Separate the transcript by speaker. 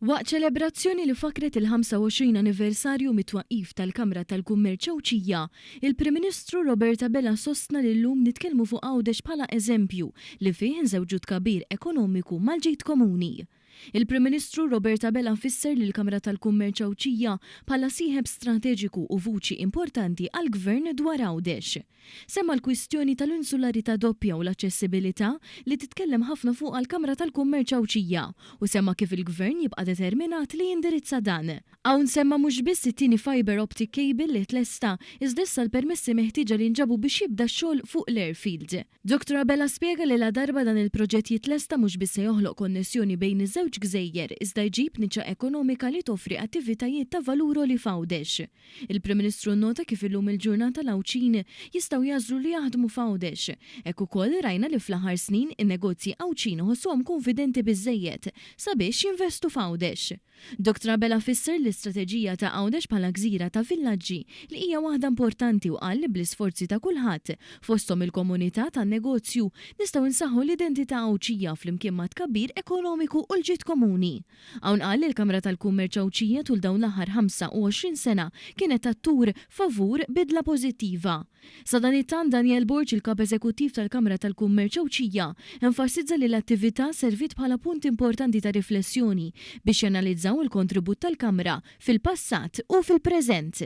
Speaker 1: Waqt ċelebrazzjoni li fakkret il-25 anniversarju mit-twaqqif tal-Kamra tal-Kummerċ Għawdxija, il-Prim Ministru Robert Abela sostna li llum nitkellmu fuq Għawdex bħala eżempju li fih inżewġu tkabbir ekonomiku mal-ġid komuni. Il-Prim Ministru Robert Abela fisser lill-Kamra tal-Kummerċ Għawdxija bħala sieħeb strateġiku u vuċi importanti għall-Gvern dwar Għawdex. Semma l-kwistjoni tal-insularità doppja u l-aċċessibilità li titkellem ħafna fuqha l-Kamra tal-Kummerċ Għawdxija u semma kif il-Gvern jibqa' determinat li jindirizza dan. Hawn semma mhux biss it-tieni fibre optic cable li tlesta, iżda issa l-permessi meħtieġa li nġabu biex jibda x-xogħol fuq l-airfield. Dottor Abela spjega li ladarba dan il-proġett jitlesta mhux biss se joħloq konnessjoni bejn iż-żewġ gżejjer iżda jġib niċċa ekonomika li toffri attivitajiet ta' valur għoli f'Għawdex. Il-Prim Ministru nnota kif illum il-ġurnata l-Għawdxin jistgħu jagħżlu li jaħdmu f'Għawdex. Hekk ukoll rajna li fl-aħħar snin in-negozji Għawdxin iħossuhom kunfidenti biżżejjed sabiex jinvestu f'Għawdex. Dottor Abela fisser l-istrateġija ta' Għawdex bħala gżira ta' villaġġi li hija waħda importanti u qal li bl-isforzi ta' kulħadd, fosthom il-komunità tan-negozju, nistgħu nsaħħu l-identità Għawdxija flimkien mat-tkabbir ekonomiku u l-ġid komuni. Hawn qal li l-Kamra tal-Kummerċ Għawdxija tul dawn l-aħħar 25 sena kienet attur favur bidla pożittiva. Sadanittant, Daniel Borg, il-Kap Eżekuttiv tal-Kamra tal-Kummerċ Għawdxija, enfasizza li l-attività serviet bħala punt importanti ta' riflessjoni biex janalizzaw il-kontribut tal-Kamra fil-passat u fil-preżent.